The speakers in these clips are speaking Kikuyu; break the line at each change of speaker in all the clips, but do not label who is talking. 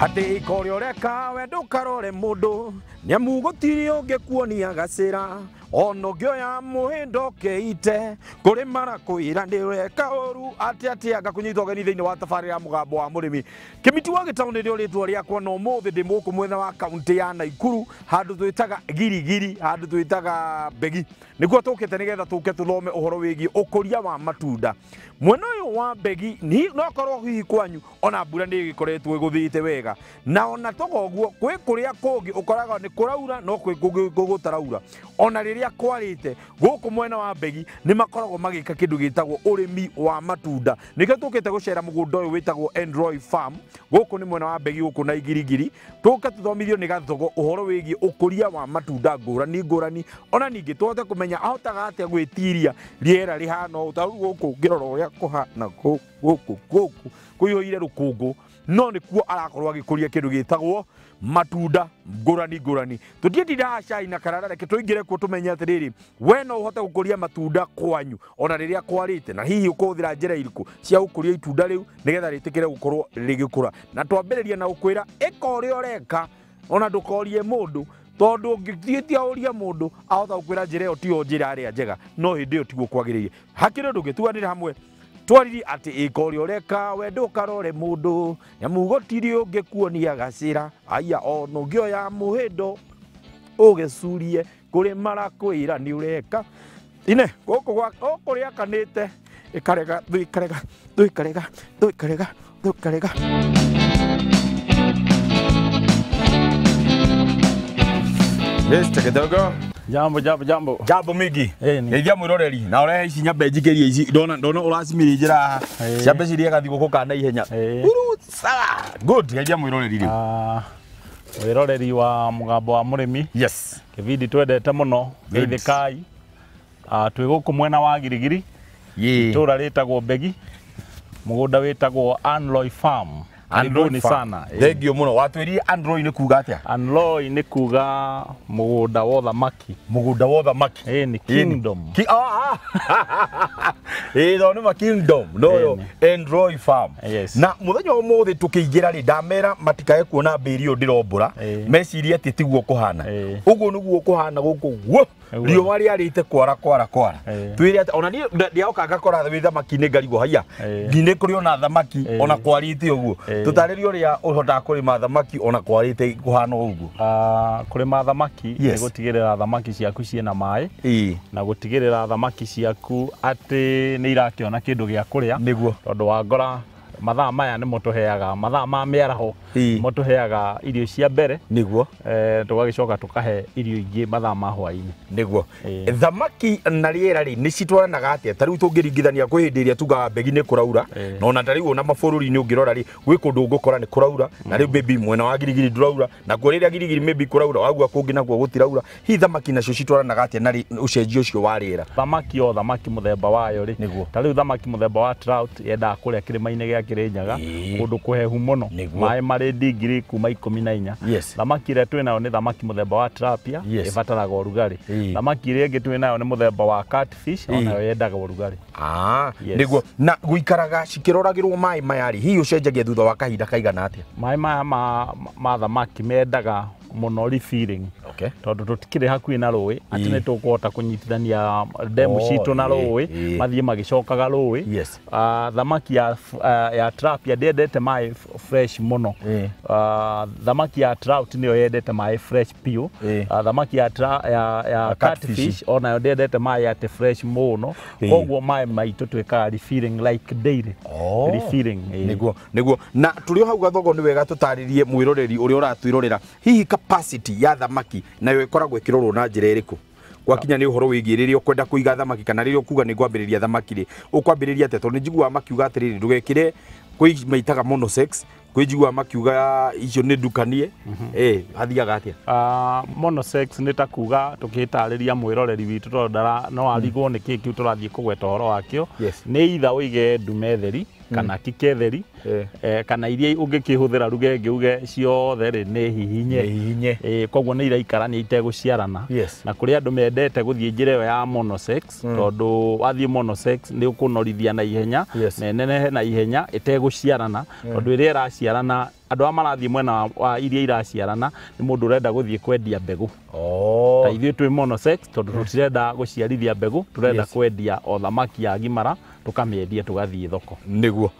Atĩ ikoria ũreka we ndũkarore mũndũ nĩamu gũtirĩ ũngĩkuonia gacĩra ona ũngĩoya mũhĩndo ũkĩite kũrĩ marakwĩra nĩ ũreka ũru atĩ atĩa ngakũnyita ũgeni thĩinĩ wa tabarĩra ya mũgambo wa mũrĩmi Kĩmiti wa Gĩtaũ nĩrĩo rĩtwa rĩakwa na ũmũthĩ ndĩ mũkũ mwena wa kaunti ya Naikuru handũ twĩtaga Girigiri handũ twĩtaga Mbegi nĩkuo tũkĩte nĩgetha tũke tũthome ũhoro wĩgiĩ ũkũria wa matunda mwena ũyũ wa Mbegi no korwo hihi kwanyu ona mbura nĩ ĩgĩkoretwo ĩgũthĩte wega na ona toga ũguo kwĩ kũrĩa kũngĩ ũkoraga nĩ kũraura no kwĩ kũngĩ gũtaraura ona rĩrĩa kwarĩte gũkũ mwena wa Mbegi nĩ makoragwo magĩka kĩndũ gĩtagwo ũrĩmi wa matunda nĩkĩo tũkĩte gũcera mũgũnda ũyũ wĩtagwo Android Farm gũkũ nĩ mwena wa Mbegi gũkũ na Igirigiri tũke tũthomithio nĩ Gathogo ũhoro wĩgiĩ ũkũria wa matunda ngũrani ngũrani ona ningĩ tũhote kũmenya ahotaga atĩa gwĩtiria rĩera rĩhana ũũ ta rĩu gũkũ ngĩrora ũrĩa kũhana gũkũ gũkũ kũihũire rũkũngũ no nĩkuo arakorwo agĩkũria kĩndũ gĩtagwo matunda ngũrani ngũrani tũtiĩtinda haha cai na karara reke tũingĩre kuo tũmenye atĩrĩrĩ we no ũhote gũkũria matunda kwanyu ona rĩrĩa kwarĩte na hihi ũkũhũthĩra njĩra irĩkũ cia gũkũria itunda rĩu nĩgetha rĩtĩkĩre gũkorwo rĩgĩkũra na twambĩrĩria na gũkwĩra ĩka ũrĩa ũreka ona ndũkorie mũndũ tondũ ũngĩthiĩtia ũrie mũndũ ahota gũkwĩra njĩra ĩyo tiyo njĩra ĩrĩa njega no hĩndĩ ĩyo tiguo kwagĩrĩire hakĩrĩ ũndũ ũngĩ tuganĩre hamwe twariri atĩ ĩka ũrĩa ũreka we ndũkarore mũndũ nĩamu gũtirĩ ũngĩkuonia gacĩra aya ona ũngĩoya mũhĩndo ũgĩcurie kũrĩ marakwĩra nĩ ũreka ine gũkũ gũkũ rĩakanĩte ĩkarega thũ ĩkarega thũ ĩkarega thũ ĩkarega thũ ĩkarega. Mr. Kidogo.
Jambo jambo jambo.
Jambo mingi. Geithia mwiroreri na urehe ici nyambe njikĩrie ici ndona ndona ũracimirĩnjĩra haha ciambe cirĩe gathigũkũ ka na ihenya. Sawa. Good. Geithia mwiroreri rĩu.
Mwiroreri wa mũgambo wa mũrĩmi.
Yes.
Kĩbindi twendete mũno geithĩkai. Twĩ gũkũ mwena wa Girigiri. Itũra rĩtagwo Mbegi. Mũgũnda wĩtagwo Anloy Farm. Karibuni sana.
Thank you muno. Watwĩrire Android nĩ kuga atĩa?
Anloy nĩ kuga mũgũnda wa ũthamaki.
Mũgũnda wa ũthamaki.
Nĩ kingdom.
Ĩĩ no nĩ kingdom. No yo Android Farm.
Yes.
Na mũthenya ũmũthĩ tũkĩingĩra rĩ ndamera matikae kuona mbĩri ũyũ ndĩrombũra mecirie atĩ tiguo kũhana. Ũguo nĩguo kũhana gũkũ guo. Riũa rĩarĩte kwara kwara kwara. Twĩre atĩ ona niĩ ndĩoka ngakora wĩ thamaki-inĩ ngarigwo haiya. Nginĩ kũrĩ ona thamaki ona kwarĩte ũguo. Tũtarĩrie ũrĩa ũhotaga kũrĩma thamaki ona kwarĩte kũhana ũguo.
Kũrĩma thamaki nĩ gũtigĩrĩra thamaki ciaku ciĩna maĩ na gũtigĩrĩra thamaki ciaku atĩ nĩ irakĩona kĩndũ gĩa kũrĩa
nĩguo
tondũ wangora mathaa maya nĩmo tũheaga mathaa ma mĩaraho nĩmo tũheaga irio cia mbere
nĩguo
tũgagĩcoka tũkahe irio ingĩ mathaa ma hwaĩ-inĩ
nĩguo. Thamaki na rĩera rĩ nĩ citwaranaga atĩa? Ta rĩu tũngĩringithania kwĩ hĩndĩ ĩrĩa tugaga Mbegi nĩ kũraura na ona ta rĩu ona mabũrũri-inĩ ũngĩrora rĩ gwĩ kũndũ ũngũkora nĩ kũraura na rĩu maybe mwena wa Girigiri ndũraura nakuo rĩrĩa Girigiri maybe kũraura wagua kũngĩ nakuo gũtiraura hihi thamaki nacio citwaranaga atĩa na ũcenjio ũcio wa rĩera?
Thamaki o thamaki mũthemba wayo rĩ ta rĩu thamaki mũthemba wa trout yendaga kũrĩa kĩrĩma-inĩ gĩa Kĩrĩnyaga kũndũ kũhehu mũno maĩ marĩ digiri kuma 14. Thamaki ĩrĩa twĩ nayo nĩ thamaki mũthemba wa tilapia ĩbataraga ũrugarĩ. Thamaki ĩrĩa ĩngĩ twĩ nayo nĩ mũthemba wa catfish onayo yendaga ũrugarĩ.
Nĩguo. Na gũikaraga cikĩroragĩrwo maĩ maya rĩ hihi ũcenjagia thutha wa kahinda kaigana atĩa?
Maĩ maya ma thamaki mendaga mũno refilling tondũ tũtikĩrĩ hakuhĩ na rũĩ atĩ nĩ tũkũhota kũnyitithania ndemu citũ na rũĩ mathiĩ magĩcokaga rũĩ. Thamaki ya tilapia ndĩendete maĩ fresh mũno. Thamaki ya trout nĩyo yendete maĩ fresh piũ. Thamaki ya catfish onayo ndĩendete maĩ atĩ fresh mũno koguo maĩ maitũ twĩkaga refilling like daily refilling.
Nĩguo nĩguo. Na tũrĩ o hau Gathogo nĩ wega tũtarĩrie mwĩroreri ũrĩa ũratwĩrorera hihi capacity ya thamaki nayo ĩkoragwo ĩkĩrorwo na njĩra ĩrĩkũ gwakinya nĩ ũhoro wĩgiĩ rĩrĩa ũkwenda kũiga thamaki kana rĩrĩa ũkuga nĩ ngwambĩrĩria thamaki rĩ ũkwambĩrĩria atĩa? Tondũ nĩ njiguaga makiuga atĩrĩrĩ ndũgekĩre kwĩ maitaga monosex kwĩ njiguaga makiuga icio nĩ ndukanie hathiaga atĩa?
Monosex nĩ ta kuga tũkĩtarĩria mwĩroreri witũ tondũ no arigwo nĩ kĩĩ kĩu tũrathiĩ kũgweta ũhoro wakĩo. Nĩ either ũige ndume theri kana kiketheri kana iria ũngĩkĩhũthĩra ruge ĩngĩ uge ciothe rĩ nĩ hihinye. Koguo nĩ iraikarania itegũciarana. Na kũrĩ andũ mendete gũthiĩ njĩra ĩyo ya monosex tondũ wathiĩ monosex nĩ ũkũnorithia na ihenya na ĩnenehe na ihenya ĩtegũciarana tondũ ĩrĩa ĩraciarana andũ arĩa marathiĩ mwena wa iria iraciarana nĩ mũndũ ũrenda gũthiĩ kwendia mbegũ. Ta ithuĩ twĩ monosex tondũ tũtirenda gũciarithia mbegũ, tũrenda kwendia o thamaki ya gimara tũkamĩendia tũgathiĩ thoko.
Nĩguo.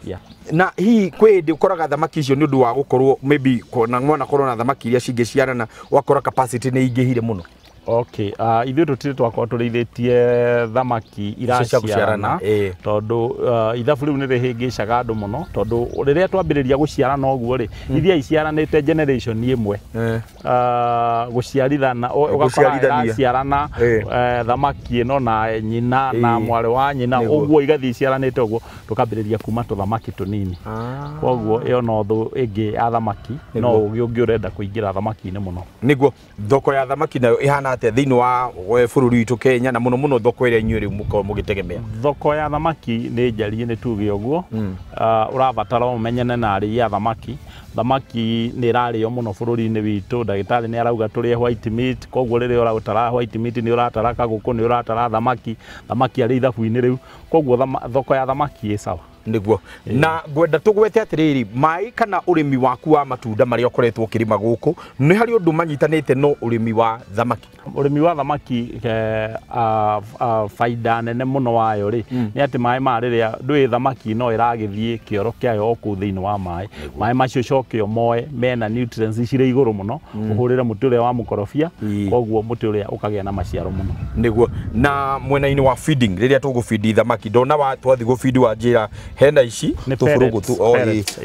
Na hihi kwĩ hĩndĩ ũkoraga thamaki icio nĩ ũndũ wa gũkorwo maybe mwana korwo na thamaki iria cingĩciarana ũgakora capacity nĩ ingĩhire mũno?
Okay, ithuĩ tũtirĩ twakorwo tũrĩithĩtie thamaki iraciarana tondũ ithabu rĩu nĩ rĩhĩngĩcaga andũ mũno tondũ rĩrĩa twambĩrĩria gũciarana ũguo rĩ iria iciaranĩte generation ĩmwe gũciarithana ũgakora iraciarana thamaki ĩno na nyina na mwarĩ wa nyina ũguo igathiĩ iciaranĩte ũguo tũkambĩrĩria kuma tũthamaki tũnini. Koguo ĩyo no thũ ĩngĩ ya thamaki no ũgĩ ũngĩ ũrenda kũingĩra thamaki-inĩ mũno.
Nĩguo thoko ya thamaki nayo ĩhana atĩa thĩinĩ wa bũrũri witũ Kenya na mũno mũno thoko ĩrĩa inyuĩ rĩu mũkorwo mũgĩtegemea?
Thoko ya thamaki nĩ njariĩ nĩ tuge ũguo. Ũrabatara ũmenyane na arĩi a thamaki. Thamaki nĩ ĩrarĩo mũno bũrũri-inĩ witũ, ndagĩtarĩ nĩ arauga tũrĩe white meat, koguo rĩrĩa ũratara white meat nĩ ũratara kagũkũ, nĩ ũratara thamaki, thamaki arĩ ithabu-inĩ rĩu, koguo thoko ya thamaki ĩ sawa.
Nĩguo. Na ngwenda tũgwete atĩrĩrĩ, maĩ kana ũrĩmi waku wa matunda marĩa ũkoretwo ũkĩrĩma gũkũ nĩ harĩ ũndũ manyitanĩte no ũrĩmi wa thamaki?
Ũrĩmi wa thamaki baida nene mũno wayo rĩ nĩ atĩ maĩ ma rĩrĩa ndũĩ thamaki no ĩragĩthiĩ kĩoro kĩayo o kũu thĩinĩ wa maĩ. Maĩ macio ũcoke ũmoe mena nutrients cirĩ igũrũ mũno ũhũrĩre mũtĩ ũrĩa wa mũkorobia, koguo mũtĩ ũrĩa ũkagĩa na maciaro mũno.
Nĩguo. Na mwena-inĩ wa feeding rĩrĩa tũgũbindi thamaki ndona twathiĩ gũbindi wa njĩra hena ici tũbũrũgũ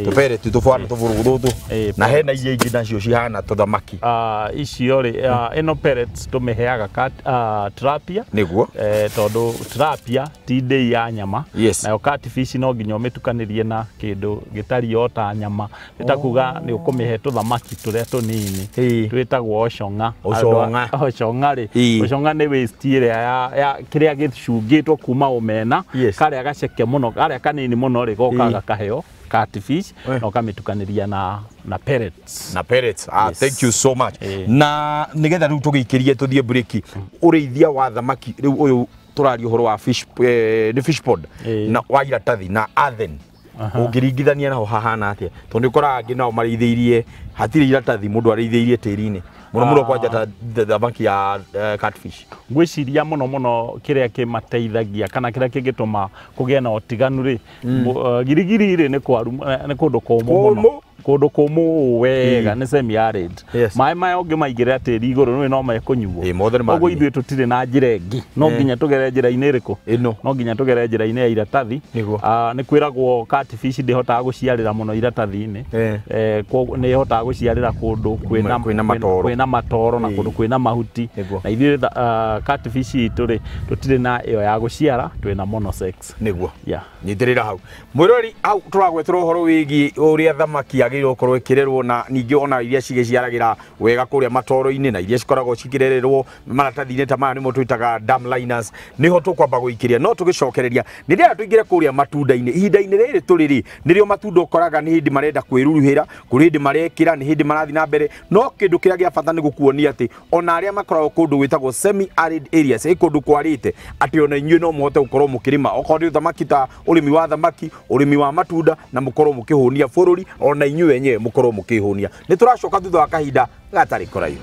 tũpereti tũbwana tũbũrũgũ tũtũ na hena iria ingĩ nacio cihana tũthamaki.
Icio rĩ ĩno pellets tũmĩheaga tilapia.
Nĩguo.
Tondũ tilapia ti ndĩi ya nyama. Nayo catfish no nginya ũmĩtukanĩrie na kĩndũ gĩtariĩ o ta nyama nĩ ta kuga nĩ ũkũmĩhe tũthamaki tũrĩa tũnini twĩtagwo ocong'a. Ocong'a rĩ, ocong'a nĩ waste ĩrĩa ya kĩrĩa gĩcungĩtwo kuma omena karĩa gaceke mũno karĩa kanini mũno rĩ gokaga gakaheo catfish na ũkamĩtukanĩria na pellets.
Na pellets. Thank you so much. Na nigetha rĩu tũgĩikĩrie tũthiĩ break ũrĩithia wa thamaki rĩu ũyũ tũraria ũhoro wa fish nĩ fish pond na wa iratathi na earthen ũngĩringithania naho hahana atĩa? Tondũ nĩ ũkoraga angĩ nao marĩithĩirie hatirĩ iratathi mũndũ arĩithĩirie tĩri-inĩ mũno mũno kwanja ta thamaki ya catfish.
Ngwĩciria mũno mũno kĩrĩa kĩmateithagia kana kĩrĩa kĩngĩtũma kũgĩe na ũtiganu rĩ girigiri rĩ nĩ kũndũ kũmũ mũno, kũndũ kũmũ wega nĩ semi arid. Maĩ maya ũngĩmaigĩrĩra tĩri igũrũ nĩ no mekũnyuo. Koguo ithuĩ tũtirĩ na njĩra ĩngĩ, no nginya tũgere njĩra-inĩ ĩrĩkũ? No nginya tũgere njĩra-inĩ ya iratathi. Nĩ kwĩragwo catfish ndĩhotaga gũciarĩra mũno iratathi-inĩ, nĩ ĩhotaga gũciarĩra kũndũ kwĩna matoro na kũndũ kwĩna mahuti. Na ithuĩ catfish itũ rĩ tũtirĩ na ĩyo ya gũciara, twĩna monosex.
Nĩguo. Nyitĩrĩra hau mwĩrori, hau tũragwetera ũhoro wĩgiĩ ũrĩa thamaki yagĩrĩirwo gũkorwo ĩkĩrerwo na ningĩ ona iria cigĩciaragĩra wega kũrĩa matoro-inĩ na iria cikoragwo cikĩrererwo maratathi-inĩ ta maya nĩmo twĩtaga dam liners, nĩho tũkwamba gũikĩria no tũgĩcokereria nĩ rĩrĩa tũingĩre kũrĩa matunda-inĩ. Ihinda-inĩ rĩrĩ tũrĩ rĩ nĩrĩo matunda ũkoraga nĩ hĩndĩ marenda kwĩruruhĩra, kũrĩ hĩndĩ marekĩra, nĩ hĩndĩ marathiĩ na mbere, no kĩndũ kĩrĩa gĩa bata nĩ gũkuonia atĩ ona arĩa makoragwo kũndũ gwĩtagwo semi arid areas, ĩ kũndũ kwarĩte, atĩ ona inyuĩ no mũhote gũkorwo mũkĩrĩma okorwo nĩ thamaki ta ũrĩmi wa thamaki, ũrĩmi wa matunda na mũkorwo mũkĩhũnia bũrũri ona inyuĩ wenyewe mũkorwo mũkĩhũnia. Nĩ tũracoka thutha wa kahinda gatarĩ kũraihu.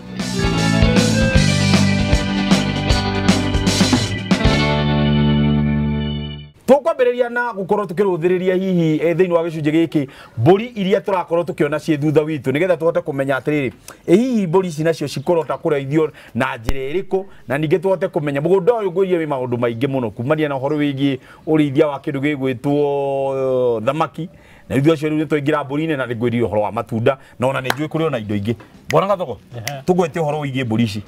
Tũkwambĩrĩria na gũkorwo tũkĩrũthĩrĩria hihi thĩinĩ wa gĩcunjĩ gĩkĩ mbũri iria tũrakorwo tũkĩona ciĩ thutha witũ nĩgetha tũhote kũmenya atĩrĩrĩ ĩ hihi mbũri ici nacio cikorota kũrĩithio na njĩra ĩrĩkũ, na ningĩ tũhote kũmenya mũgũnda ũyũ ngwĩrie wĩ maũndũ maingĩ mũno kumania na ũhoro wĩgiĩ ũrĩithia wa kĩndũ gĩgwĩtwo thamaki na ithuĩ acio rĩu nĩtwaingĩra mbũri-inĩ na nĩngwĩrire ũhoro wa matunda na ona nĩnjũĩ kũrĩ ona indo ingĩ. Bwana Gathogo, tũgwete ũhoro wĩgiĩ mbũri ici.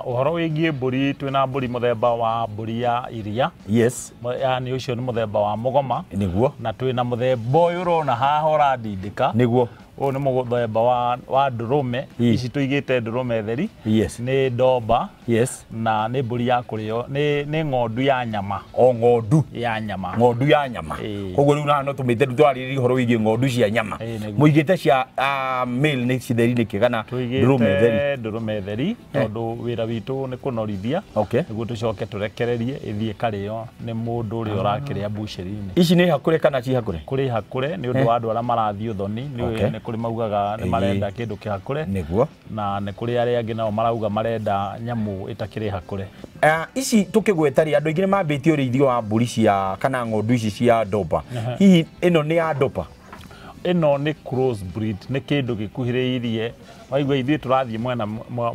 Ũhoro wĩgiĩ mbũri, twĩna mbũri mũthemba wa mbũri ya iria.
Yes.
Yani ũcio nĩ mũthemba wa mũgoma.
Nĩguo.
Na twĩna mũthemba ũyũ ũrona haha ũrandindĩka.
Nĩguo.
Ũyũ nĩ mũthemba wa ndũrũme. Ici tũigĩte ndũrũme theri.
Yes.
Nĩ ndomba.
Yes.
Na nĩ mbũri ya kũrĩo, nĩ ng'ondu ya nyama.
O ng'ondu
ya nyama.
Ng'ondu ya nyama. Koguo rĩu no tũmĩte twarĩrĩria ũhoro wĩgiĩ ng'ondu cia nyama. Mũigĩte cia male nĩ citheri nĩkĩ kana ndũrũme theri?
Ndũrũme theri tondũ wĩra witũ nĩ kũnorithia.
Okay.
Nĩguo tũcoke tũrekererie ĩthiĩ karĩo nĩ mũndũ ũrĩa ũrakĩrĩa mbucĩri-inĩ.
Ici nĩ hakũre kana ci hakũre?
Kũrĩ hakũre nĩ ũndũ wa andũ arĩa marathiĩ ũthoni, nĩ kũrĩ maugaga nĩ marenda kĩndũ kĩhakũre.
Nĩguo.
Na nĩ kũrĩ arĩa angĩ nao marauga marenda nyamũ ĩtakĩrĩ hakũre.
Ici tũkĩgweta rĩ, andũ aingĩ nĩ mambĩtie ũrĩithio wa mbũri cia kana ng'ondu ici cia ndomba. Hihi ĩno nĩ ya ndomba?
Ĩno nĩ cross breed, nĩ kĩndũ gĩkuhĩrĩirie. Waigua ithuĩ tũrathiĩ mwena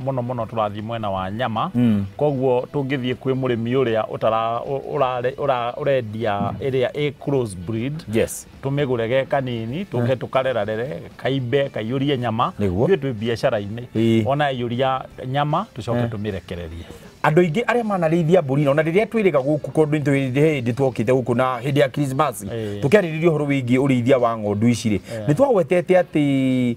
mũno mũno tũrathiĩ mwena wa nyama. Koguo tũngĩthiĩ kwĩ mũrĩmi ũrĩa ũrendia ĩrĩa ĩ cross breed.
Yes.
Tũmĩgũre ge kanini, tũke tũkarerarere, kaimbe, kaiyũrie nyama. Ithuĩ twĩ biacara-inĩ. Ona yaiyũria nyama tũcoke tũmĩrekererie.
Andũ aingĩ arĩa manarĩithia mbũri na rĩrĩa twĩrĩga gũkũ kũndũ hĩndĩ twokĩte gũkũ na hĩndĩ ya Christmas tũkĩarĩrĩria ũhoro wĩgiĩ ũrĩithia wa ng'ondu ici rĩ, nĩ twagwetete atĩ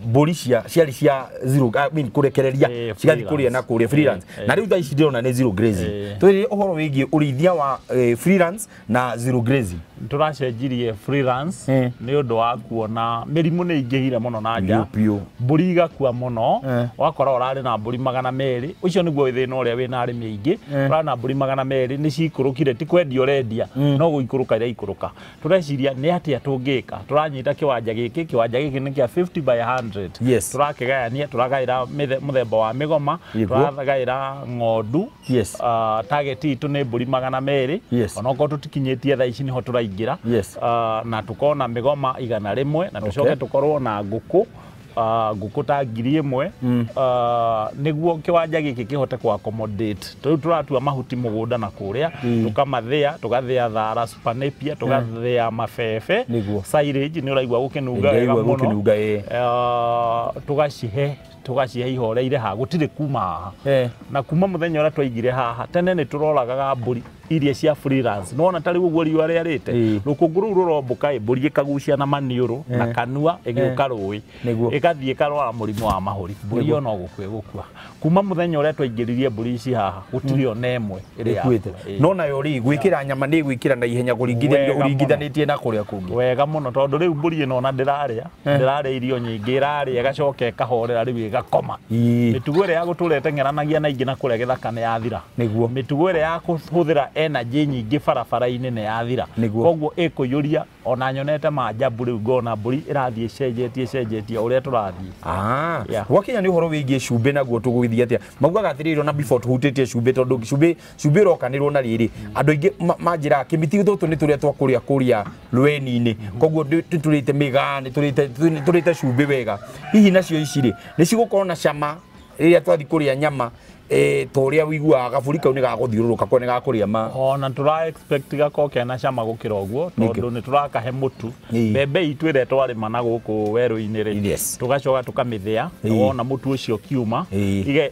mbũri ciarĩ cia zero, I mean kũrekereria cigathiĩ kũrĩa na kũrĩa freelance, na rĩu thaa ici ndĩrona nĩ zero grazing. Twĩrĩre ũhoro wĩgiĩ ũrĩithia wa freelance na zero grazing.
Tũracenjirie freelance nĩ ũndũ wa kuona mĩrimũ nĩ ingĩhire mũno na nja, mbũri igakua mũno, ũgakora ũrarĩ na mbũri 200. Ũcio nĩguo thĩna ũrĩa wĩna arĩmi aingĩ, ũrarĩ na mbũri 200 nĩ cikũrũkire, ti kwendia ũrendia no gũikũrũka iraikũrũka. Tũreciria nĩ atĩa tũngĩka, tũranyita kĩwanja gĩkĩ, kĩwanja gĩkĩ nĩ kĩa 50 by 100.
Yes.
Tũrakĩgayania, tũragaĩra mũthemba wa mĩgoma, tũragaĩra ng'ondu.
Yes.
Target itũ nĩ mbũri 200.
Yes.
Onokorwo tũtikinyĩtie thaa ici nĩho tũraingĩra.
Yes.
Na tukona mĩgoma 100 na tũcoke tũkorwo na ngũkũ ngũkũ ta 1000 nĩguo kĩwanja gĩkĩ kĩhote ku accommodate. Rĩu tũratua mahuti mũgũnda na kũrĩa, tũkamathĩa, tũgathĩa thara super napier, tũgathĩa mabebe, silage nĩ ũraigua gũkĩnunga wega mũno. Tũgacihe ihoreire haha, gũtirĩ kuma haha. Na kuma mũthenya ũrĩa twaigire haha, tene nĩ tũroragaga mbũri iria cia freelance. Nĩwona ta rĩu ũguo riũa rĩarĩte, rũkũngũ rũu rũrombũka, mbũri ĩkagucia na maniũrũ na kanua ĩgĩũka rũĩ, ĩgathiĩ ĩkarwara mũrimũ wa mahũri, mbũri ĩyo no gũkua ĩgũkua. Kuma mũthenya ũrĩa twaingĩririe mbũri ici haha, gũtirĩ ona ĩmwe ĩrĩa
ĩkuĩte. No nayo rĩ, gwĩkĩra nyama nĩ gwĩkĩra na ihenya kũringithanĩtie na kũrĩa kũngĩ.
Wega mũno, tondũ rĩu mbũri ĩno ona ndĩrarĩa irio nyingĩ, ĩrarĩa ĩgacoka ĩkahorera rĩu ĩgakoma. Mĩtugo ĩrĩa ya gũtũra ĩteng'eranagia na ingĩ na kũrĩa gĩthaka nĩ yathira.
Nĩguo.
Mĩtugo ĩrĩa ya kũhũthĩra energy nyingĩ barabara-inĩ nĩ yathira. Koguo ĩkũiyũria, ona nyonete manjambu rĩu ngona mbũri ĩrathiĩ ĩcenjetie ũrĩa tũrathiĩ.
Gwakinya nĩ ũhoro wĩgiĩ cumbĩ naguo tũgũgĩthiĩ atĩa? Maugaga atĩrĩrĩ, ona before tũhutĩtie cumbĩ, tondũ cumbĩ ũrokanĩrwo na rĩrĩ, andũ aingĩ manjĩraga kĩmĩtĩ tũtũ nĩ tũrĩa twa kũrĩa kũrĩa rweni-inĩ, koguo nĩ tũrĩte mĩgaa, nĩ tũrĩte cumbĩ wega. Hihi nacio ici rĩ, nĩ cigũkorwo na cama rĩrĩa twathiĩ kũrĩa nyama ta ũrĩa ũiguaga gabũri kau nĩ gagũthiũrũrũka ko nĩ gakũrĩa ma?
Ona tũra expect gakorwo kena cama gũkĩra ũguo, tondũ nĩ tũrakahe mũtu. Mbembe itũ ĩrĩa twarĩma na gũkũ werũ-inĩ rĩ, tũgacoka tũkamĩthĩa, wona mũtu ũcio ũkiuma,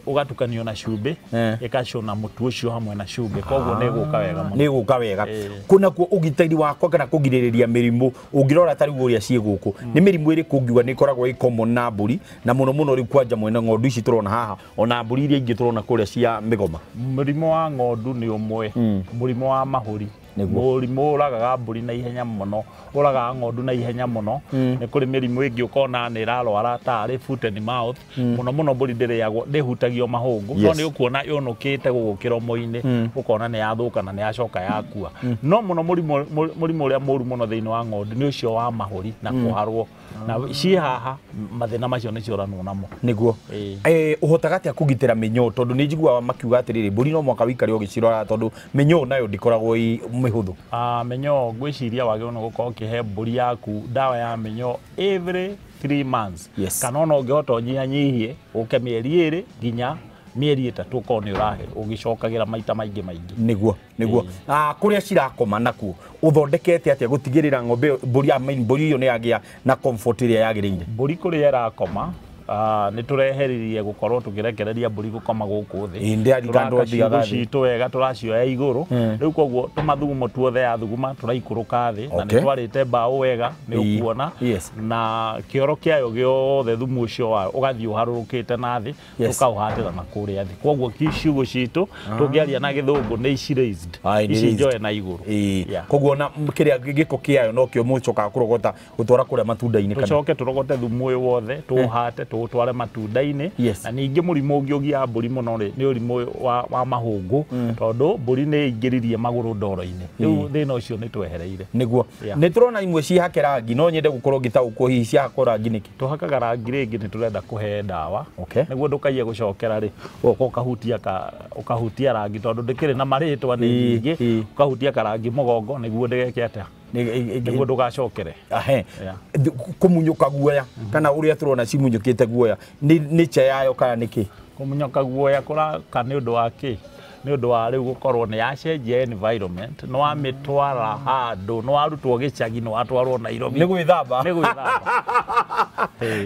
ũgatukanio na cumbĩ, ĩgacũna mũtu ũcio hamwe na cumbĩ, koguo nĩ ĩgũka wega mũno.
Nĩ ĩgũka wega. Kũnakuo ũgitĩri wakwa kana kũgirĩrĩria mĩrimũ, ũngĩrora ta rĩu ũrĩa ciĩ gũkũ, nĩ mĩrimũ ĩrĩkũ ũngiuga nĩ ĩkoragwo ĩ common na mbũri, na mũno mũno rĩu kwanja mwena ng'ondu ici tũrona haha, ona mbũri iria ingĩ tũrona kũrĩa cia mĩgoma?
Mũrimũ wa ng'ondu nĩ ũmwe, mũrimũ wa mahũri, mũrimũ ũragaga mbũri na ihenya mũno, ũragaga ng'ondu na ihenya mũno. Nĩ kũrĩ mĩrimũ ĩngĩ ũkona nĩ ĩrarwara tarĩ foot and mouth, mũno mũno mbũri ndĩrĩagwo, ndĩhutagio mahũngũ, no nĩ ũkuona yũnũkĩte gũkũ kĩromo-inĩ, ũkona nĩ yathũka na nĩ yacoka yakua. No mũno mũrimũ ũrĩa mũru mũno thĩinĩ wa ng'ondu nĩ ũcio wa mahũri na kũharwo, na ciĩ haha mathĩna macio nĩ cioranwo namo.
Nĩguo. Ũhotaga atĩa kũgitĩra mĩnyoo? Tondũ nĩ njiguaga makiuga atĩrĩrĩ, mbũri no mũhaka wĩikare ũgĩcirora tondũ mĩnyoo nayo ndĩkoragwo ĩ mĩhũthũ.
Mĩnyoo ngwĩciria wagĩrĩirwo nĩ gũkorwo ũkĩhe mbũri yaku ndawa ya mĩnyoo every 3 months. Kana ona ũngĩhota ũnyihanyihie ũke mĩeri 2 nginya mĩeri 3 ũkorwo nĩ ũrahe ũgĩcokagĩra maita maingĩ maingĩ.
Nĩguo, nĩguo. Kũrĩa cirakoma nakuo ũthondekete atĩa gũtigĩrĩra ng'ombe mbũri ĩyo nĩ yagĩa na comfort ĩrĩa yagĩrĩire?
Mbũri kũrĩa ĩrakoma Nĩ tũreheririe gũkorwo tũkĩrekereria mbũri gũkoma gũkũ thĩ. Tũraka ciugũ citũ wega, tũracioya igũrũ. Rĩu koguo tũmathugumo tuothe ya thuguma tũraikũrũka thĩ, na nĩ twarĩte mbaũ wega nĩ ũkuona. Na kĩoro kĩayo gĩothe thumu ũcio wayo ũgathiĩ ũharũrũkĩte na thĩ, tũkaũhatĩra na kũrĩa thĩ. Koguo ciugũ citũ tũngĩaria na gĩthũngũ nĩ ici raised, ici njoe na igũrũ.
Koguo na kĩrĩa gĩko kĩayo nokĩo mũcokaga kũrogota gũtwara kũrĩa matunda-inĩ kana
tũcoke tũrogote thumu ũyũ wothe tũũhate tũũtware matunda-inĩ. Na ningĩ mũrimũ ũngĩ ũgiaga mbũri mũno rĩ nĩ ũrimũ wa mahũngũ, tondũ mbũri nĩ ĩingĩririe magũrũ ndoro-inĩ. Rĩu thĩna ũcio nĩ twehereire.
Nĩguo nĩ tũrona imwe cihake rangi, no nyende gũkorwo ngĩtaũkwo hihi ciahakwo rangi nĩkĩ?
Tũhakaga rangi rĩngĩ nĩ tũrenda kũhe ndawa, nĩguo ndũkaiye gũcokera rĩ ũgoka ũkahutia rangi, tondũ ndĩkĩrĩ na marĩtwa nĩ nyingĩ, ũkahutia karangi mũgongo nĩguo ndĩgeke atĩa, nĩguo ndũgacokere.
Kũmunyũka guoya kana ũrĩa tũrona cimunyũkĩte guoya nĩ nja yayo kana nĩkĩ?
Kũmunyũka guoya kũraka nĩ ũndũ wa kĩ? Nĩ ũndũ wa rĩu gũkorwo nĩ yacenjia environment, nĩ wamĩtwara handũ, nĩ warutwo gĩcagi, nĩ watwarwo Nairobi.
Nĩ gwĩthamba.
Nĩ gwĩthamba.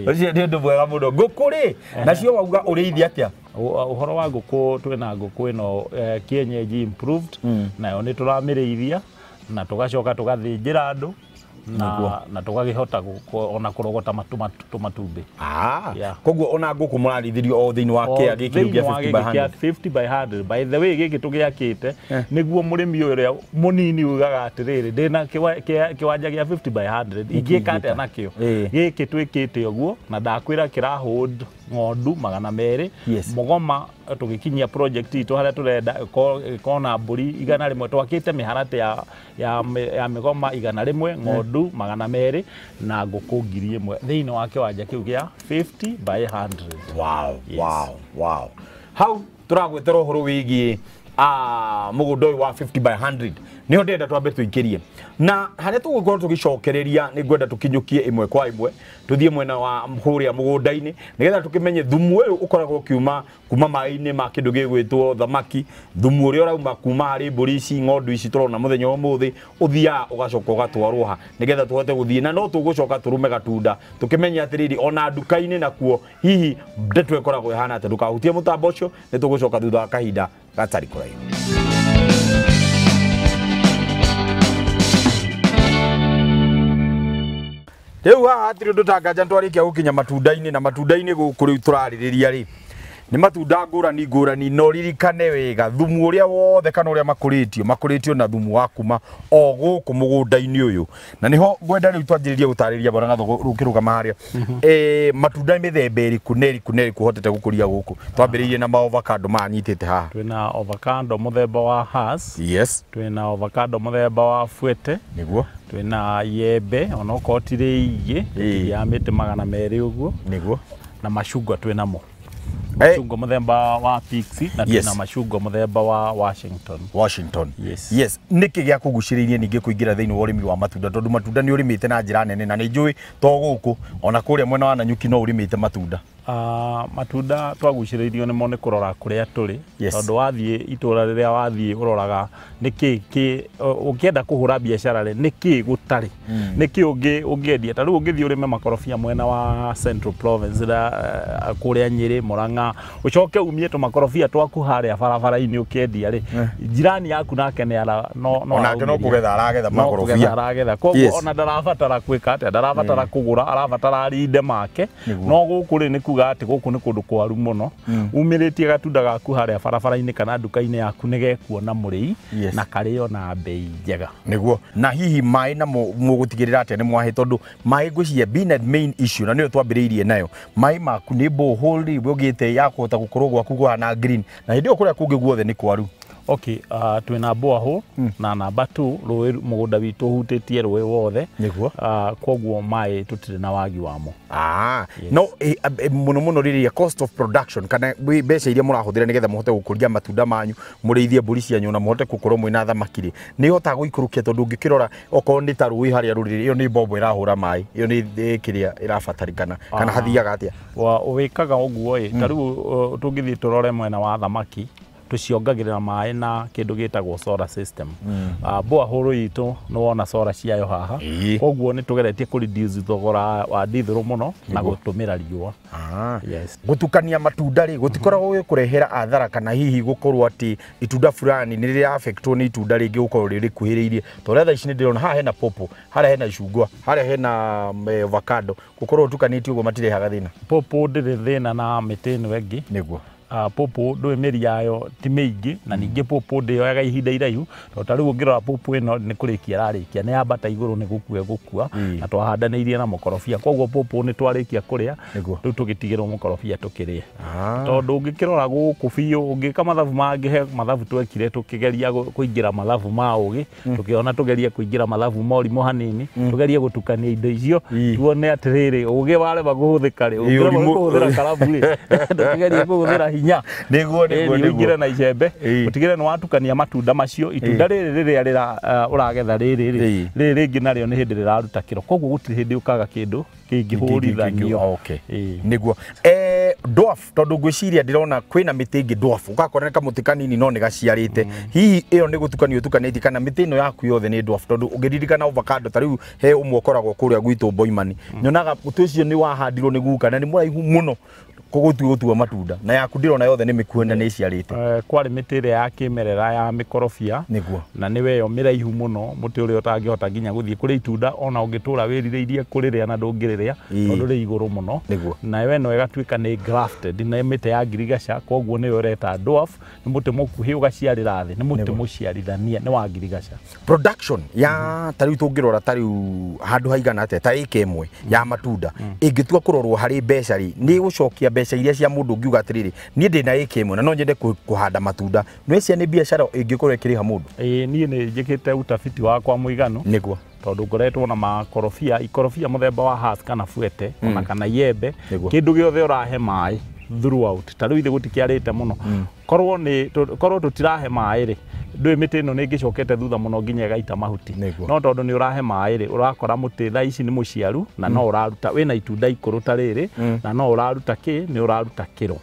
Ũcio nĩ ũndũ mwega mũno. Ngũkũ rĩ, nacio wauga ũrĩithia atĩa?
Ũhoro wa ngũkũ, twĩna ngũkũ ĩno kienyeji improved, nayo nĩ tũramĩrĩithia na tũgacoka tũgathĩnjĩra andũ na tũgakĩhota ona kũrogota tũmatumbĩ.
Koguo ona ngũkũ mũrarĩithĩrio o thĩinĩ wa kĩa gĩkĩ kĩa 50 by 100.
50 by 100. By the way, gĩkĩ tũgĩakĩte nĩguo mũrĩmi ũrĩa mũnini ugaga atĩrĩrĩ, ndĩna kĩwanja gĩa 50 by 100 ingĩka atĩa nakĩo? Gĩkĩ twĩkĩte ũguo na ndakwĩra kĩra hold ng'ondu 200. Mũgoma tũgĩkinyia project itũ harĩa tũrenda ĩkorwo na mbũri 100, twakĩte mĩharatĩ ya mĩgoma 100, ng'ondu 200 na ngũkũ 1000 thĩinĩ wa kĩwanja kĩu gĩa 50 by 100.
Wow, wow, wow. Hau tũragwetera ũhoro wĩgiĩ mũgũnda ũyũ wa 50 by 100 nĩho ndĩrenda twambe tũikĩrie, na harĩa tũgũkorwo tũgĩcokereria nĩ ngwenda tũkinyũkie ĩmwe kwa ĩmwe tũthiĩ mwena wa kũrĩa mũgũnda-inĩ nĩgetha tũkĩmenye thumu ũyũ ũkoragwo ũkiuma kuma maĩ-inĩ ma kĩndũ gĩgwĩtwo thamaki, thumu ũrĩa ũrauma kuma harĩ mbũri ici, ng'ondu ici tũrona mũthenya wa ũmũthĩ ũthiaga ũgacoka ũgatwarwo ha nĩgetha tũhote gũthiĩ, na no tũgũcoka tũrũme gatunda tũkĩmenye atĩrĩrĩ ona nduka-inĩ nakuo hihi ndeto ĩkoragwo ĩhana atĩa. Ndũkahutie mũtambo ũcio, nĩ tũgũcoka thutha wa kahinda gatarĩ kũraihu. Rĩu haha hatirĩ ũndũ tanganja twarĩkia gũkinya matunda-inĩ, na matunda-inĩ gũkũ rĩu tũrarĩrĩria rĩ nĩ matunda ngũrani ngũrani, no ririkane wega thumu ũrĩa wothe kana ũrĩa makũrĩtio na thumu wa kuma o gũkũ mũgũnda-inĩ ũyũ, na nĩho ngwenda rĩu twanjĩrĩrie gũtarĩria bwana Gathogo rũkĩrũgama harĩa. Matunda mĩthemba ĩrĩkũ na ĩrĩkũ na ĩrĩkũ ũhotete gũkũria gũkũ? Twambĩrĩirie na maovacado manyitĩte haha.
Twĩna avocado mũthemba wa Hass.
Yes.
Twĩna avocado mũthemba wa Fuete.
Nĩguo.
Twĩna yembe onokorwo ti rĩingĩ ya mĩtĩ 200 ũguo.
Nĩguo.
Na macungwa twĩnamo. Macungwa mũthemba wa Pixie na twĩna macungwa mũthemba wa Washington.
Washington.
Yes.
Yes. Nĩkĩ gĩa kũgucĩrĩirie ningĩ kũingĩra thĩinĩ wa ũrĩmi wa matunda, tondũ matunda nĩ ũrĩmĩte na njĩra nene, na nĩ njũĩ to gũkũ ona kũrĩa mwena wa Nanyuki no ũrĩmĩte matunda?
Matunda twagucĩrĩirio nĩmo nĩ kũrora kũrĩa tũrĩ, tondũ wathiĩ itũra rĩrĩa wathiĩ ũroraga nĩkĩ kĩ ũngĩenda kũhũra biacara rĩ, nĩkĩ gũtarĩ, nĩkĩ ũngĩendia. Ta rĩu ũngĩthiĩ ũrĩme makorobia mwena wa Central Province kũrĩa Nyĩrĩ, Murang'a, ũcoke umie tũmakorobia twaku harĩa barabara-inĩ ũkĩendia rĩ, jirani yaku nake nĩ ara no
onake no kũgetha aragetha makorobia,
aragetha. Koguo ona ndarabatara gwĩka atĩa, ndarabatara kũgũra, arabatara arinde make. No gũkũ rĩ nĩ kuga atĩ gũkũ nĩ kũndũ kwaru mũno, umĩrĩtie gatunda gaku harĩa barabara-inĩ kana nduka-inĩ yaku nĩ gekuona mũrĩi na karĩo na bei njega.
Nĩguo. Na hihi maĩ namo mũgũtigĩrĩra atĩa nĩ mwahe, tondũ maĩ ngwĩciria being the main issue na nĩyo twambĩrĩirie nayo, maĩ maku nĩ borehole rĩ ũgĩte ya kũhota gũkorwo gwaku kũhana green, na hĩndĩ ĩyo kũrĩa kũngĩ guothe nĩ kwaru?
Okay, twĩna borehole na namba 2 rũĩ, mũgũnda witũ ũhutĩtie rũĩ wothe.
Nĩguo.
Koguo maĩ tũtirĩ na wagi wamo.
No mũno mũno rĩrĩa cost of production kana mbeca iria mũrahũthĩra nĩgetha mũhote gũkũria matunda manyu, mũrĩithie mbũri cianyu na mũhote gũkorwo mwĩna thamaki rĩ, nĩ ihotaga gũikũrũkia, tondũ ũngĩkĩrora okorwo nĩ ta rũĩ harĩa rũrĩ, ĩyo nĩ mbombo ĩrahũra maĩ, ĩyo nĩ kĩrĩa ĩrabatarĩkana, kana hathiaga atĩa?
Wĩkaga ũguo ĩ, ta rĩu tũngĩthiĩ tũrore mwena wa thamaki, Tũciongagĩrĩra maĩ na kĩndũ gĩtagwo solar system. Borehole itũ nĩ wona solar ciayo haha. Koguo nĩ tũgeretie kũ reduce thogora wa ndithũrũ mũno na gũtũmĩra riũa. Yes.
Gũtukania matunda rĩ gũtikoragwo gũkũrehera athara kana hihi gũkorwo atĩ itunda fulani nĩ rĩra affectwo nĩ itunda rĩngĩ gũkorwo rĩrĩkuhĩrĩirie, tondũ thaa ici nĩ ndĩrona haha hena popo, harĩa hena icungwa, harĩa hena avocado, gũkorwo ũtukanĩtie ũguo matirehaga thĩna?
Popo ndĩrĩ thĩna na mĩtĩ ĩno ĩngĩ.
Nĩguo.
Popo ndũĩ mĩri yayo ti mĩingĩ, na ningĩ popo ndĩyoyaga ihinda iraihu, tondũ ta rĩu ũngĩrora popo ĩno nĩ kũrĩkia ĩrarĩkia, nĩ yambata igũrũ nĩ gũkua ĩgũkua, na twahandanĩirie na mũkorobia, koguo popo nĩ twarĩkia kũrĩa, rĩu tũgĩtigĩrwo mũkorobia tũkĩrĩe. Tondũ ũngĩkĩrora gũkũ biũ, ũngĩka mathabu mangĩ, he mathabu twekire tũkĩgeria kũingĩra mathabu ma ũgĩ, tũkĩona tũgerie kũingĩra mathabu ma ũrimũ hanini, tũgerie gũtukania indo icio, tuone atĩrĩrĩ, ũgĩ warema kũhũthĩka rĩ, ũngĩrema kũhũthĩra karamu rĩ, tũkĩgerie kũhũthĩra hinya.
Nĩguo, nĩguo, nĩguo.
Ũingĩre na icembe, ũtigĩre nĩ watukania matunda macio, itunda rĩrĩ rĩrĩa ũragetha rĩrĩ rĩ, rĩrĩ rĩngĩ narĩo nĩ hĩndĩ rĩraruta kĩro, koguo gũtirĩ hĩndĩ ũkaga kĩndũ kĩngĩhũrithanio.
Nĩguo. Dwarf, tondũ ngwĩciria ndĩrona kwĩna mĩtĩ ĩngĩ dwarf, ũgakora nĩ kamũtĩ kanini no nĩ gaciarĩte, hihi ĩyo nĩ gũtukanio ũtukanĩtie kana mĩtĩ ĩno yaku yothe nĩ dwarf? Tondũ ũngĩririkana avocado ta rĩu he ũmwe ũkoragwo kũrĩa gwitũ Boimani, nyonaga mũtĩ ũcio nĩ wahandirwo nĩ guka na nĩ mũraihu mũno gũtua matunda, na yaku ndĩrona yothe nĩ mĩkuhĩ na nĩ ĩciarĩte.
Kwarĩ mĩtĩ ĩrĩa ya kĩmerera ya mĩkorobia.
Nĩguo.
Na nĩwe ĩyo mĩraihu mũno, mũtĩ ũrĩa ũtangĩhota nginya gũthiĩ kũrĩ itunda ona ũngĩtũra wĩrirĩirie kũrĩrĩa na ndũngĩrĩrĩa, tondũ rĩ igũrũ mũno.
Nĩguo.
Nayo ĩno ĩgatuĩka nĩ grafted, nĩ mĩtĩ ya ngirigaca, koguo nĩyo ũreta dwarf, nĩ mũtĩ mũkuhĩ ũgaciarĩra thĩ, nĩ mũtĩ mũciarithania, nĩ wa ngirigaca.
Production ya ta rĩu tũngĩrora ta rĩu handũ haigana atĩa ta ĩka ĩmwe ya matunda ĩngĩtua kũrorwo harĩ mbeca rĩ, nĩ gũcokia mbeca iria cia mũndũ ũngiuga atĩrĩrĩ, niĩ ndĩna ĩka ĩmwe na no nyende kũhanda matunda, no ĩcia nĩ biacara ĩngĩkorwo ĩkĩrĩha mũndũ?
Ĩĩ, niĩ nĩ njĩkĩte utafiti wakwa mũiganu.
Nĩguo.
Tondũ ngoretwo na makorobia, ikorobia mũthemba wa Hass kana fuete, ona kana iembe, kĩndũ gĩothe ũrahe maĩ throughout, ta rĩu ithe gũtikĩarĩte mũno, korwo tũtirahe maĩ rĩ, ndũĩ mĩtĩ ĩno nĩ ĩngĩcokete thutha mũno nginya ĩgaita mahuti, no tondũ nĩ ũrahe maĩ rĩ, ũrakora mũtĩ thaa ici nĩ mũciaru na no ũraruta, wĩna itunda ikũrũ ta rĩrĩ, na no ũraruta kĩ, nĩ ũraruta kĩro.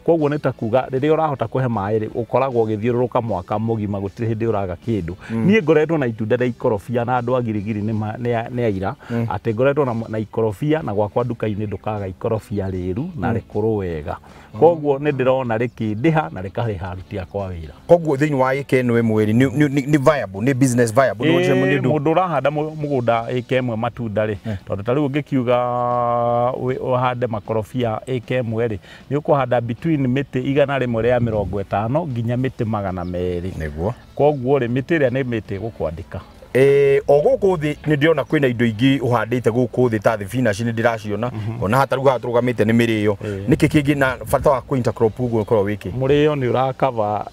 Koguo nĩ ta kuga rĩrĩa ũrahota kũhe maĩ rĩ, ũkoragwo ũgĩthiũrũrũka mwaka mũgima, gũtirĩ hĩndĩ ũraga kĩndũ. Niĩ ngoretwo na itunda rĩa ikorobia na andũ a Girigiri nĩ aira atĩ ngoretwo na ikorobia, na gwakwa nduka-inĩ ndũkaga ikorobia rĩru na rĩkũrũ wega, koguo nĩ ndĩrona rĩkĩndĩha na rĩkarĩha aruti akwa wĩra.
Koguo thĩinĩ wa ĩka ĩno ĩmwe rĩ, nĩ viable, nĩ business viable?
Mũndũ ũrahanda mũgũnda ĩka ĩmwe matunda rĩ, tondũ ta rĩu ũngĩkiuga ũhande makorobia ĩka ĩmwe rĩ, nĩ ũkũhanda between mĩtĩ 150 nginya mĩtĩ 200.
Nĩguo.
Koguo rĩ, mĩtĩ ĩrĩa nĩ mĩtĩ ĩgũkwandĩka.
O gũkũ thĩ nĩ ndĩrona kwĩna indo ingĩ ũhandĩte gũkũ thĩ ta thibinaci nĩ ndĩraciona, ona hata rĩu haha tũrũgamĩte nĩ mĩrĩo. Nĩkĩ kĩngĩ na bata wa kũ intercrop ũguo ũkoragwo wĩkĩ?
Mũrĩo nĩ ũrakava,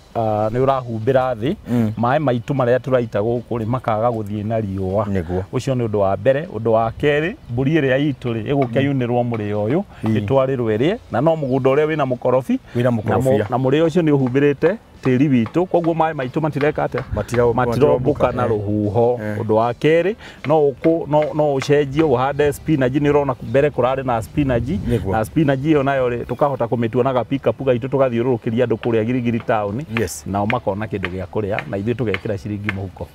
nĩ ũrahumbĩra thĩ, maĩ maitũ marĩa tũraita gũkũ rĩ makaga gũthiĩ na riũa.
Nĩguo.
Ũcio nĩ ũndũ wa mbere. Ũndũ wa kerĩ, mbũri ĩrĩa itũ rĩ ĩgũka yunĩrwo mũrĩo ũyũ, ĩtwarĩrwo ĩrĩe, na no mũgũnda ũrĩa wĩna mũkorobi,
wĩna mũkorobia,
na mũrĩo ũcio nĩ ũhumbĩrĩte tĩri witũ, koguo maĩ maitũ matireka atĩa, matirombũka na rũhuho. Ũndũ wa kerĩ, no ũcenjie ũhande spinach, nĩ ũrona mbere kũrarĩ na spinach, na spinach ĩyo nayo rĩ tũkahota kũmĩtua na gapikapu gaitũ tũgathiũrũrũkĩria andũ kũrĩa Girigiri town, nao makona kĩndũ gĩa kũrĩa na ithuĩ tũgekĩra ciringi mũhuko.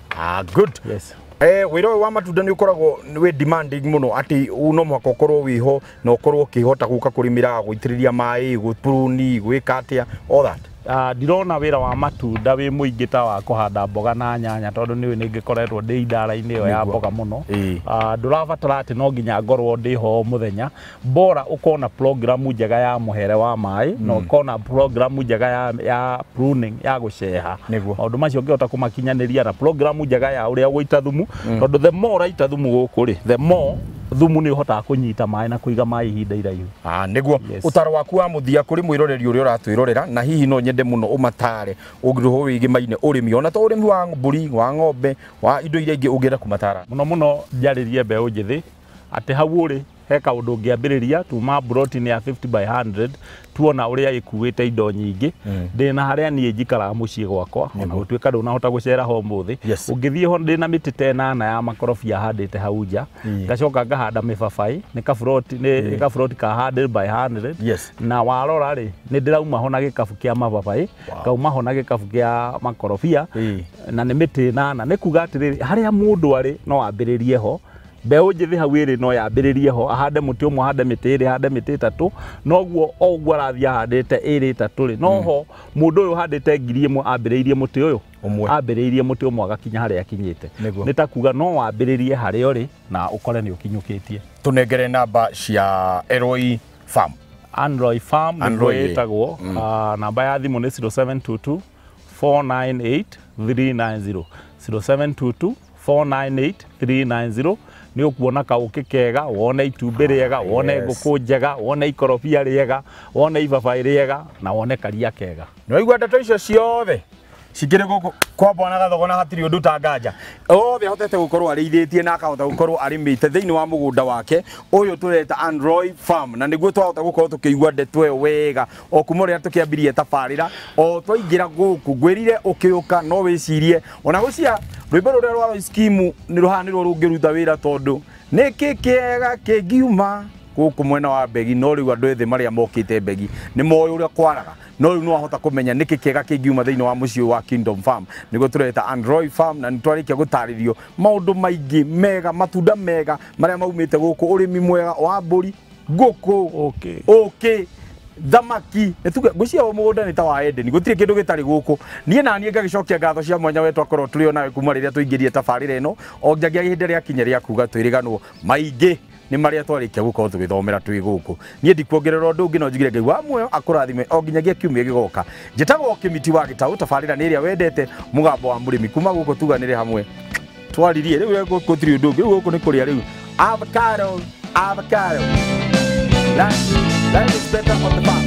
Good.
Yes.
Wĩra ũyũ wa matunda nĩ ũkoragwo wĩ demanding mũno, atĩ no mũhaka ũkorwo wĩho na ũkorwo ũkĩhota gũka kũrĩmĩra, gũitĩrĩria maĩ, gũpruni, gwĩka atĩa, all that.
Ndirona wĩra wa matunda wĩ mũingĩ ta wa kũhanda mboga na nyanya, tondũ nĩũĩ nĩngĩkoretwo ndĩ idara-inĩ ĩyo ya mboga mũno. Ndũrabatara atĩ no nginya ngorwo ndĩ ho mũthenya, bora ũkona programu njega ya mũhere wa maĩ, na ũkona programu njega ya pruning, ya gũceha. Maũndũ macio ũngĩhota kũmakinyanĩria na programu njega ya ũrĩa ũgũita thumu, tondũ the more ũraita thumu gũkũ rĩ, the more thumu nĩ ũhotaga kũnyita maĩ na kũiga maĩ ihinda iraihu.
Nĩguo. Ũtaro waku wa mũthia kũrĩ mwĩroreri ũrĩa ũratwĩrorera, na hihi no nyende mũno ũmatare ũngĩrwo wĩgĩmaine ũrĩmi, ona to ũrĩmi wa mbũri, wa ng'ombe, wa indo iria ingĩ ũngĩenda kũmatara?
Mũno mũno njarĩrie mbeũ njĩthĩ atĩ hau ũrĩ He kaũndũ ũngĩambĩrĩria tuma broti-inĩ ya 50 by 100 tuona ũrĩa ĩkuĩte indo nyingĩ. Ndĩna harĩa niĩ njikaraga mũciĩ gwakwa, ona gũtuĩka ndũnahota gũcera ho ũmũthĩ. Ũngĩthiĩ ho ndĩna mĩtĩ ta ĩnana ya makorobia handĩte hau nja, ngacoka ngahanda mĩbabaĩ, nĩ kaburoti, nĩ kaburoti ka 100 by 100. Na warora rĩ, nĩ ndĩrauma ho na gĩkabu kĩa mababaĩ, ngauma ho na gĩkabu kĩa makorobia, na nĩ mĩtĩ ĩnana. Nĩ kuga atĩrĩrĩ, harĩa mũndũ arĩ no ambĩrĩrie ho. Mbeũ njĩthĩ hau ĩrĩ no yambĩrĩrie ho, ahande mũtĩ ũmwe, ahande mĩtĩ ĩrĩ, ahande mĩtĩ ĩtatũ, noguo o ũguo arathiĩ ahandĩte ĩrĩ ĩtatũ rĩ, noho mũndũ ũyũ ũhandĩte 1000 ambĩrĩirie mũtĩ ũyũ
Ũmwe.
Ambĩrĩirie mũtĩ ũmwe agakinya harĩa akinyĩte.
Nĩguo.
Nĩ ta kuga no wambĩrĩrie harĩa ũrĩ na ũkore nĩ ũkinyũkĩtie.
Tũnengere namba cia Elroy Farm.
Androy Farm nĩguo
Androy.
ĩtagwo. Namba ya thimũ nĩ 0722 498 390, 0722 498 390. Nĩ ũkuona kaũkĩ kega, wone itumbĩ rĩega, wone ngũkũ njega, wone ikorobia rĩega, wone ibabaĩ rĩega, na wone karia kega.
Nĩ waigua ndeto icio ciothe cikĩrĩ gũkũ kwa bwana Gathogo na hatirĩ ũndũ ta nganja othe ahotete gũkorwo arĩithĩtie na akahota gũkorwo arĩmĩte thĩinĩ wa mũgũnda wake ũyũ tũreta Androy Farm, na nĩguo twahota gũkorwo tũkĩigua ndeto ĩyo wega o kuma ũrĩa tũkĩambirie tabarĩra o twaingĩra gũkũ. Ngwĩrire ũkĩũka no wĩcirie ona gũcia rwĩmbo rũrĩa rwa skimu nĩ rũhana nĩrwo rũngĩruta wĩra, tondũ nĩkĩ kĩega kĩngiuma gũkũ mwena wa Mbegi, no rĩu andũ ethĩ marĩa mokĩte Mbegi nĩ moĩ ũrĩa kwaraga, no rĩu no ahota kũmenya nĩkĩ kĩega kĩngiuma thĩinĩ wa mũciĩ wa Kingdom Farm, nĩguo tũreta Androy Farm. Na nĩ twarĩkia gũtarĩrio maũndũ maingĩ mega, matunda mega marĩa maumĩte gũkũ, ũrĩmi mwega wa mbũri, ngũkũ, ũkĩ, thamaki. Nĩtuge ngwĩciria o mũgũnda nĩ ta wa Eden, gũtirĩ kĩndũ gĩtarĩ gũkũ. Niĩ na niĩ ngagĩcokia ngatho cia mwanya we twakorwo tũrĩ o nawe kuma rĩrĩa tũingĩrie tabarĩra ĩno o nginyagia ihinda rĩakinya rĩa kuga twĩrĩganwo maingĩ nĩ marĩa twarĩkia gũkorwo tũgĩthomera twĩ gũkũ. Niĩ ndikuongerera ũndũ ũngĩ, no njugire Ngai wa muoyo akũrathime o nginyagia kiumia gĩgoka. Njĩtagwo Kĩmiti wa Gĩtaũ, tabarĩra nĩ ĩrĩa wendete, mũgambo wa mũrĩmi. Kuma gũkũ tuganĩre hamwe twaririe rĩu gũtirĩ ũndũ ũngĩ, rĩu gũkũ nĩ kũrĩa rĩu. Avocado, avocado. Life is better on the farm.